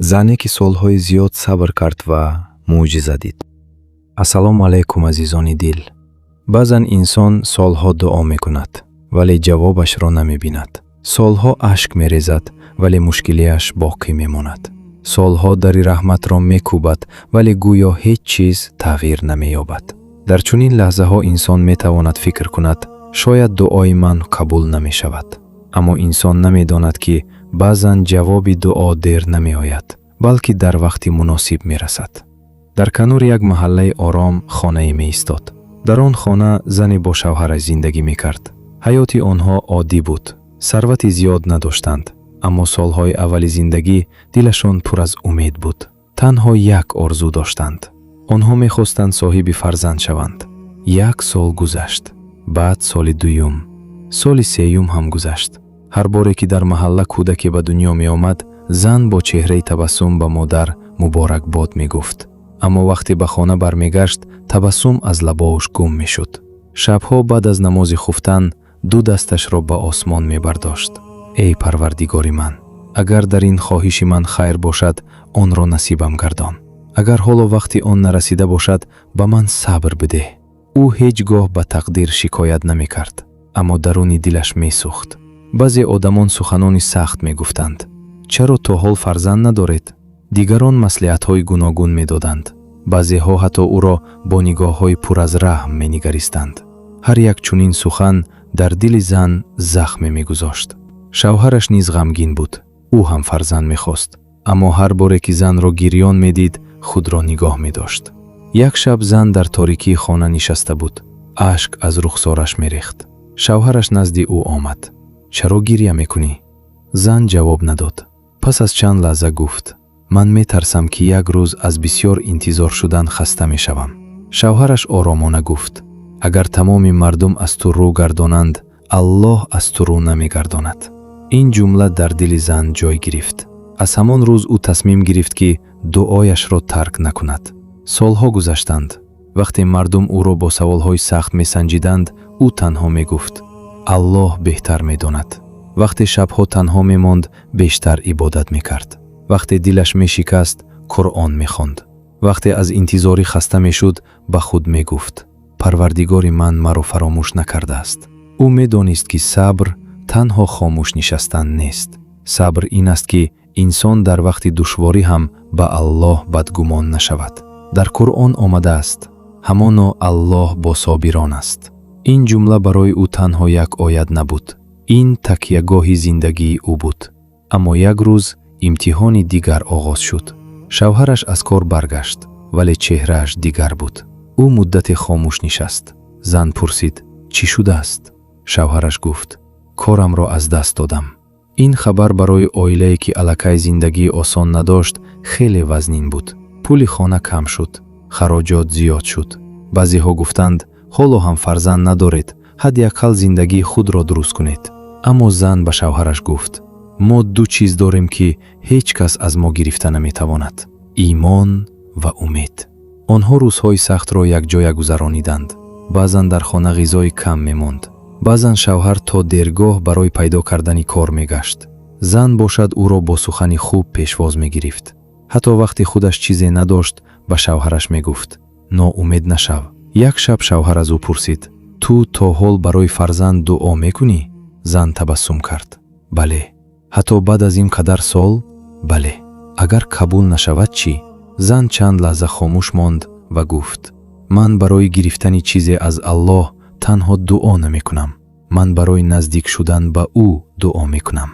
Зане, ки солҳои зиёд сабр кард ва мӯъҷиза дид. Ассалому алайкум, азизони дил! Баъзан инсон солҳо дуо мекунад, вале ҷавобашро намебинад. Солҳо ашк мерезад, вале мушкилиаш боқӣ мемонад. Солҳо дари раҳматро мекӯбад, вале гӯё ҳеҷ чиз тағйир намеёбад. Дар чунин лаҳзаҳо инсон метавонад фикр кунад: шояд дуои ман қабул намешавад. Аммо инсон намедонад, ки баъзан ҷавоби дуо дер намеояд, балки дар вақти муносиб мерасад. Дар канори як маҳаллаи ором хонае меистод. Дар он хона зане бо шавҳараш зиндагӣ мекард. Ҳаёти онҳо оддӣ буд, сарвати зиёд надоштанд, аммо солҳои аввали зиндагӣ дилашон пур аз умед буд. Танҳо як орзу доштанд: онҳо мехостанд соҳиби фарзанд шаванд. Як сол гузашт, баъд соли дуюм, соли сеюм ҳам гузашт. Ҳар боре ки дар маҳалла кӯдаке ба дунё меомад, зан бо чеҳраи табассум ба модар муборакбод мегуфт. Аммо вақте ба хона бармегашт, табассум аз лабоаш гум мешуд. Шабҳо баъд аз намози хуфтан ду дасташро ба осмон мебардошт: «Эй Парвардигори ман, агар дар ин хоҳиши ман хайр бошад, онро насибам гардон. Агар ҳоло вақти он нарасида бошад, ба ман сабр бидеҳ». Ӯ ҳеҷ гоҳ ба тақдир шикоят намекард, аммо даруни дилаш месӯхт. Баъзе одамон суханони сахт мегуфтанд: «Чаро то ҳол фарзанд надоред?» Дигарон маслиҳатҳои гуногун медоданд. Баъзеҳо ҳатто ӯро бо нигоҳҳои пур аз раҳм менигаристанд. Ҳар як чунин сухан дар дили зан захме мегузошт. Шавҳараш низ ғамгин буд. Ӯ ҳам фарзанд мехост, аммо ҳар боре ки занро гирён медид, худро нигоҳ медошт. Як шаб зан дар торикии хона нишаста буд. Ашк аз рухсораш мерехт. Шавҳараш назди ӯ омад. «Чаро гиря мекунӣ?» Зан ҷавоб надод. Пас аз чанд лаҳза гуфт: «Ман метарсам, ки як рӯз аз бисьёр интизор шудан хаста мешавам». Шавҳараш оромона гуфт: «Агар тамоми мардум аз ту рӯ гардонанд, Аллоҳ аз ту рӯ намегардонад». Ин ҷумла дар дили зан ҷой гирифт. Аз ҳамон рӯз ӯ тасмим гирифт, ки дуояшро тарк накунад. Солҳо гузаштанд. Вақте мардум ӯро бо саволҳои сахт месанҷиданд, ӯ танҳо мегуфт: «Аллоҳ беҳтар медонад». Вақте шабҳо танҳо мемонд, бештар ибодат мекард. Вақте дилаш мешикаст, Қуръон мехонд. Вақте аз интизорӣ хаста мешуд, ба худ мегуфт: «Парвардигори ман маро фаромӯш накардааст». Ӯ медонист, ки сабр танҳо хомӯш нишастан нест. Сабр ин аст, ки инсон дар вақти душворӣ ҳам ба Аллоҳ бадгумон нашавад. Дар Қуръон омадааст: «Ҳамоно Аллоҳ бо собирон аст». Ин ҷумла барои ӯ танҳо як оят набуд, ин такягоҳи зиндагии ӯ буд. Аммо як рӯз имтиҳони дигар оғоз шуд. Шавҳараш аз кор баргашт, вале чеҳрааш дигар буд. Ӯ муддате хомӯш нишаст. Зан пурсид: «Чӣ шудааст?» Шавҳараш гуфт: «Корамро аз даст додам». Ин хабар барои оилае, ки аллакай зиндагии осон надошт, хеле вазнин буд. Пули хона кам шуд, хароҷот зиёд шуд. Баъзеҳо гуфтанд: «Ҳоло ҳам фарзанд надоред, ҳадди ақал зиндагии худро дуруст кунед». Аммо зан ба шавҳараш гуфт: «Мо ду чиз дорем, ки ҳеҷ кас аз мо гирифта наметавонад: имон ва умед». Онҳо рӯзҳои сахтро якҷоя гузарониданд. Баъзан дар хона ғизои кам мемонд, баъзан шавҳар то дергоҳ барои пайдо кардани кор мегашт. Зан бошад ӯро бо сухани хуб пешвоз мегирифт. Ҳатто вақте худаш чизе надошт, ба шавҳараш мегуфт: «Ноумед нашав». Як шаб шавҳар аз ӯ пурсид: «Ту то ҳол барои фарзанд дуо мекунӣ?» Зан табассум кард: «Бале». «Ҳатто баъд аз ин қадар сол?» «Бале». «Агар қабул нашавад чӣ?» Зан чанд лаҳза хомӯш монд ва гуфт: «Ман барои гирифтани чизе аз Аллоҳ танҳо дуо намекунам, ман барои наздик шудан ба ӯ дуо мекунам».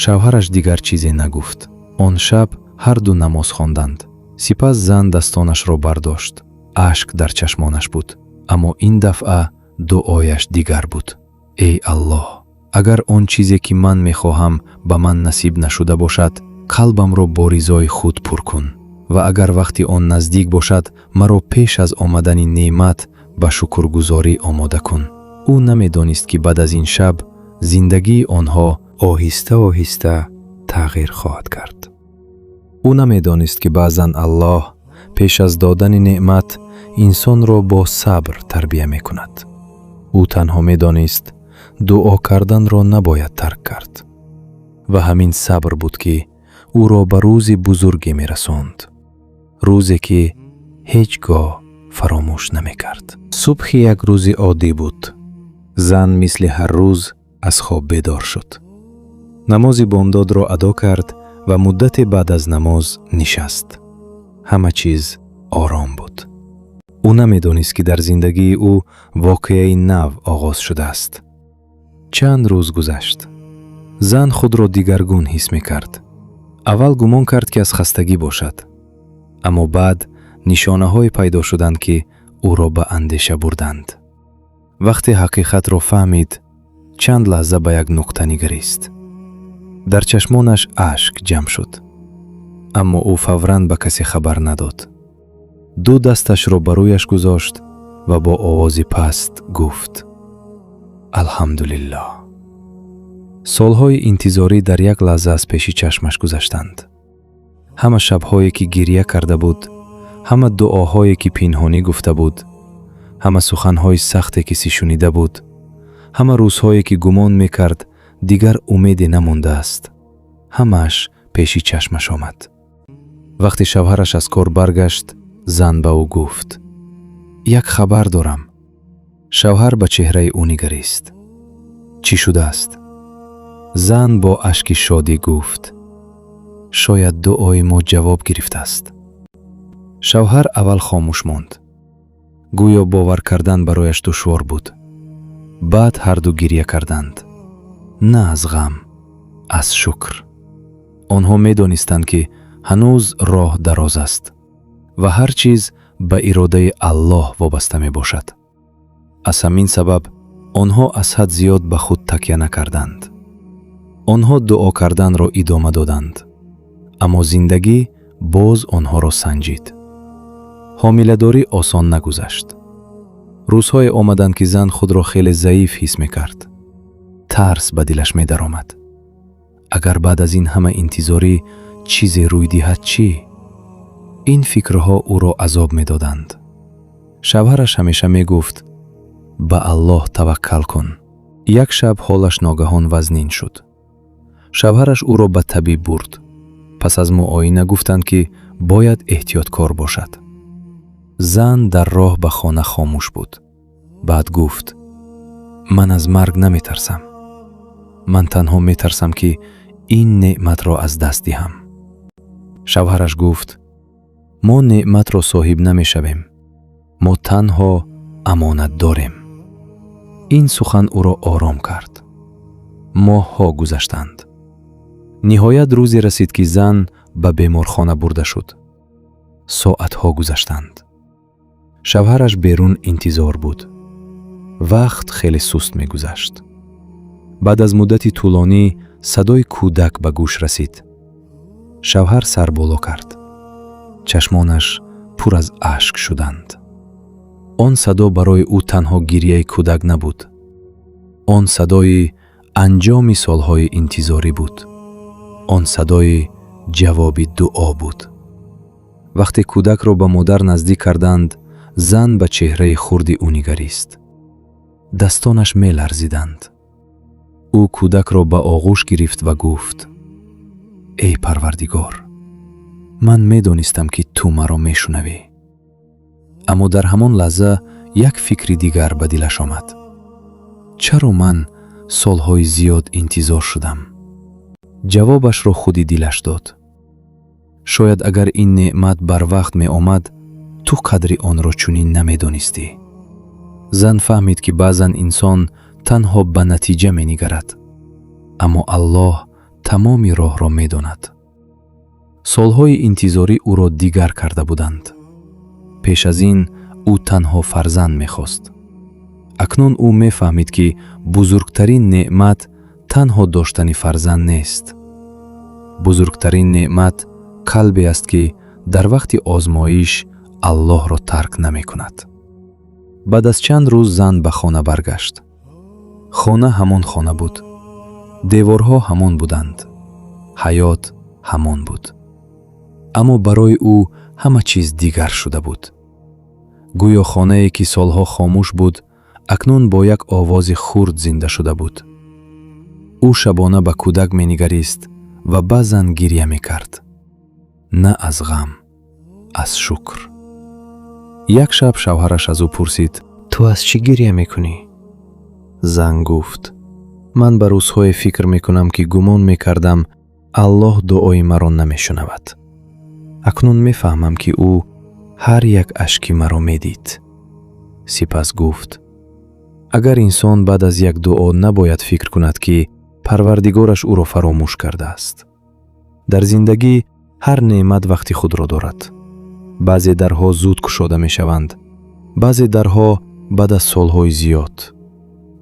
Шавҳараш дигар чизе нагуфт. Он шаб ҳарду намоз хонданд. Сипас зан дастонашро бардошт. Ашк дар чашмонаш буд, аммо ин дафъа дуояш дигар буд: «Эй Аллоҳ, агар он чизе, ки ман мехоҳам, ба ман насиб нашуда бошад, қалбамро бо ризои худ пур кун ва агар вақти он наздик бошад, маро пеш аз омадани неъмат ба шукргузорӣ омода кун». Ӯ намедонист, ки баъд аз ин шаб зиндагии онҳо оҳиста оҳиста тағйир хоҳад кард. Ӯ намедонист, ки баъзан Аллоҳ пеш аз додани неъмат инсонро бо сабр тарбия мекунад. Ӯ танҳо медонист, дуо карданро набояд тарк кард. Ва ҳамин сабр буд, ки Ӯро ба рӯзи бузурге мерасонд, рӯзе, ки ҳеҷ гоҳ фаромӯш намекард. Субҳи як рӯзи оддӣ буд. Зан мисли ҳар рӯз аз хоб бедор шуд, намози бомдодро адо кард ва муддате баъд аз намоз нишаст. Ҳама чиз ором буд. Ӯ намедонист, ки дар зиндагии ӯ воқеаи нав оғоз шудааст. Чанд рӯз гузашт. Зан худро дигаргун ҳис мекард. Аввал гумон кард, ки аз хастагӣ бошад, аммо баъд нишонаҳое пайдо шуданд, ки ӯро ба андеша бурданд. Вақте ҳақиқатро фаҳмид, чанд лаҳза ба як нуқта нигарист. Дар чашмонаш ашк ҷамъ шуд, аммо ӯ фавран ба касе хабар надод. Ду дасташро ба рӯяш гузошт ва бо овози паст гуфт: «Алҳамдулиллоҳ». Солҳои интизорӣ дар як лаҳза аз пеши чашмаш гузаштанд. Ҳама шабҳое, ки гирья карда буд, ҳама дуоҳое, ки пинҳонӣ гуфта буд, ҳама суханҳои сахте, ки шунида буд, ҳама рӯзҳое, ки гумон мекард, дигар умеде намондааст, ҳамааш пеши чашмаш омад. Вақте шавҳараш аз кор баргашт, зан ба ӯ гуфт: «Як хабар дорам». Шавҳар ба чеҳраи ӯ нигарист. «Чӣ шудааст?» Зан бо ашки шодӣ гуфт: «Шояд дуои мо ҷавоб гирифтааст». Шавҳар аввал хомӯш монд, гӯё бовар кардан барояш душвор буд. Баъд ҳарду гирья карданд, на аз ғам, аз шукр. Онҳо медонистанд, ки ҳанӯз роҳ дароз аст ва ҳар чиз ба иродаи Аллоҳ вобаста мебошад. Аз ҳамин сабаб онҳо аз ҳад зиёд ба худ такя накарданд. Онҳо дуо карданро идома доданд, аммо зиндагӣ боз онҳоро санҷид. Ҳомиладорӣ осон нагузашт. Рӯзҳое омаданд, ки зан худро хеле заиф ҳис мекард. Тарс ба дилаш медаромад: агар баъд аз ин ҳама интизорӣ чизе рӯй диҳад, чӣ? Ин фикрҳо ӯро азоб медоданд. Шавҳараш ҳамеша мегуфт: «Ба Аллоҳ таваккал кун». Як шаб ҳолаш ногаҳон вазнин шуд. Шавҳараш ӯро ба табиб бурд. Пас аз муоина гуфтанд, ки бояд эҳтиёткор бошад. Зан дар роҳ ба хона хомӯш буд. Баъд гуфт: «Ман аз марг наметарсам. Ман танҳо метарсам, ки ин неъматро аз даст диҳам». Шавҳараш гуфт: «Мо неъматро соҳиб намешавем, мо танҳо амонат дорем». Ин сухан ӯро ором кард. Моҳҳо гузаштанд. Ниҳоят рӯзе расид, ки зан ба беморхона бурда шуд. Соатҳо гузаштанд. Шавҳараш берун интизор буд. Вақт хеле суст мегузашт. Баъд аз муддати тӯлонӣ садои кӯдак ба гӯш расид. Шавҳар сар боло кард. Чашмонаш пур аз ашк шуданд. Он садо барои ӯ танҳо гирьяи кӯдак набуд. Он садои анҷоми солҳои интизорӣ буд. Он садои ҷавоби дуо буд. Вақте кӯдакро ба модар наздик карданд, зан ба чеҳраи хурди ӯ нигарист. Дастонаш меларзиданд. Ӯ кӯдакро ба оғӯш гирифт ва гуфт: «Эй Парвардигор, ман медонистам, ки ту маро мешунавӣ». Аммо дар ҳамон лаҳза як фикри дигар ба дилаш омад: чаро ман солҳои зиёд интизор шудам? Ҷавобашро худи дилаш дод: шояд агар ин неъмат барвақт меомад, ту қадри онро чунин намедонистӣ. Зан фаҳмид, ки баъзан инсон танҳо ба натиҷа менигарад, аммо Аллоҳ тамоми роҳро медонад. Солҳои интизорӣ ӯро дигар карда буданд. Пеш аз ин ӯ танҳо фарзанд мехост. Акнун ӯ мефаҳмид, ки бузургтарин неъмат танҳо доштани фарзанд нест. Бузургтарин неъмат қалбе аст, ки дар вақти озмоиш Аллоҳро тарк намекунад. Баъд аз чанд рӯз зан ба хона баргашт. Хона ҳамон хона буд, деворҳо ҳамон буданд, ҳаёт ҳамон буд, аммо барои ӯ ҳама чиз дигар шуда буд. Гӯё хонае, ки солҳо хомӯш буд, акнун бо як овози хурд зинда шуда буд. Ӯ шабона ба кӯдак менигарист. Ва баъзан гирья мекард, на аз ғам, аз шукр. Як шаб шавҳараш аз ӯ пурсид: Ту аз чӣ гирья мекунӣ? Зан гуфт: «Ман ба рӯзҳое фикр мекунам, ки гумон мекардам, Аллоҳ дуои маро намешунавад. Акнун мефаҳмам, ки ӯ ҳар як ашки маро медид». Сипас гуфт: «Агар инсон баъд аз як дуо набояд фикр кунад, ки Парвардигораш ӯро фаромӯш кардааст. Дар зиндагӣ ҳар неъмат вақти худро дорад. Баъзе дарҳо зуд кушода мешаванд, баъзе дарҳо баъд аз солҳои зиёд.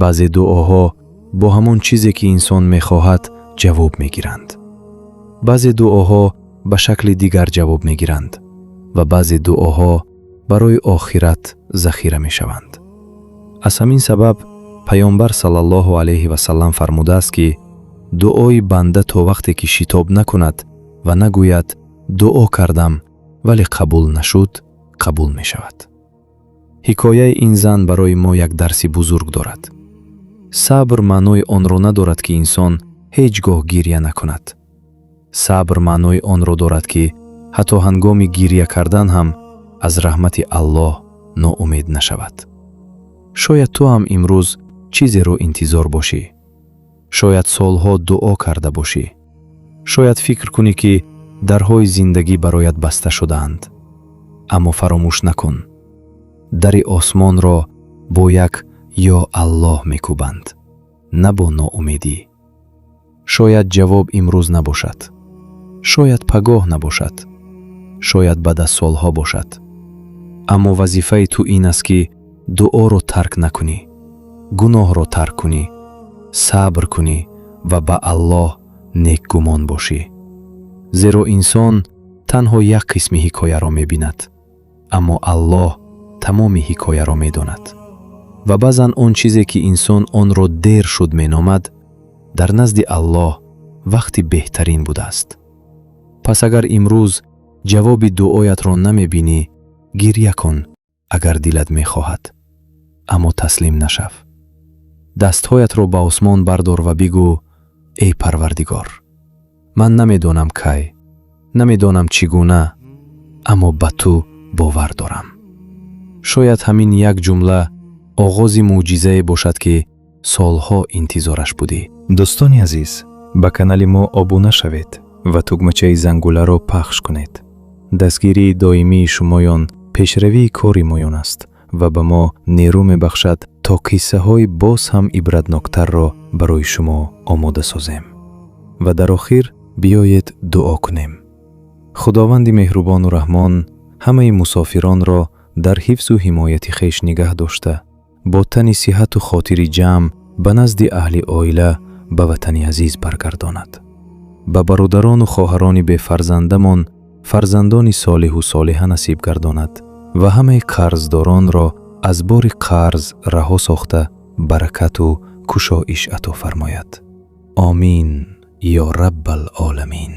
Баъзе дуоҳо бо ҳамон чизе, ки инсон мехоҳад, ҷавоб мегиранд, баъзе дуоҳо ба шакли дигар ҷавоб мегиранд ва баъзе дуоҳо барои охират захира мешаванд. Аз ҳамин сабаб Паёмбар саллаллоҳу алайҳи васаллам фармудааст, ки дуои банда то вақте ки шитоб накунад ва нагӯяд: дуо кардам, вале қабул нашуд, қабул мешавад». Ҳикояи ин зан барои мо як дарси бузург дорад. Сабр маънои онро надорад, ки инсон ҳеҷ гоҳ гирья накунад. Сабр маънои онро дорад, ки ҳатто ҳангоми гирья кардан ҳам аз раҳмати Аллоҳ ноумед нашавад. Шояд ту ҳам имрӯз чизеро интизор бошӣ. Шояд солҳо дуо карда бошӣ. Шояд фикр кунӣ, ки дарҳои зиндагӣ бароят баста шудаанд. Аммо фаромӯш накун: дари осмонро бо як «Ё Аллоҳ» мекӯбанд, на бо ноумедӣ. Шояд ҷавоб имрӯз набошад, шояд пагоҳ набошад, шояд баъд аз солҳо бошад, аммо вазифаи ту ин аст, ки дуоро тарк накунӣ, гуноҳро тарк кунӣ, сабр кунӣ ва ба Аллоҳ некгумон бошӣ. Зеро инсон танҳо як қисми ҳикояро мебинад, аммо Аллоҳ тамоми ҳикояро медонад. Ва баъзан он чизе, ки инсон онро дер шуд меномад, дар назди Аллоҳ вақти беҳтарин будааст. Пас агар имрӯз ҷавоби дуоятро намебинӣ, гирья кун, агар дилат мехоҳад, аммо таслим нашав. Дастҳоятро ба осмон бардор ва бигӯ: «Эй Парвардигор, ман намедонам кай, намедонам чӣ гуна, аммо ба ту бовар дорам». Шояд ҳамин як ҷумла оғози мӯъҷизае бошад, ки солҳо интизораш будӣ. Дӯстони азиз, ба канали мо обуна шавед ва тугмачаи зангуларо пахш кунед. Дастгирии доимии шумоён пешравии кори моён аст ва ба мо нерӯ мебахшад, то қиссаҳои боз ҳам ибратноктарро барои шумо омода созем. Ва дар охир биёед дуо кунем. Худованди меҳрубону раҳмон ҳамаи мусофиронро дар ҳифзу ҳимояти хеш нигаҳ дошта, бо тани сиҳату хотири ҷамъ ба назди аҳли оила, ба ватани азиз баргардонад. Ба бародарону хоҳарони бефарзандамон фарзандони солиҳу солиҳа насиб гардонад ва ҳамаи қарздоронро аз бори қарз раҳо сохта, баракату кушоиш ато фармояд. Омин ё Раббал оламин.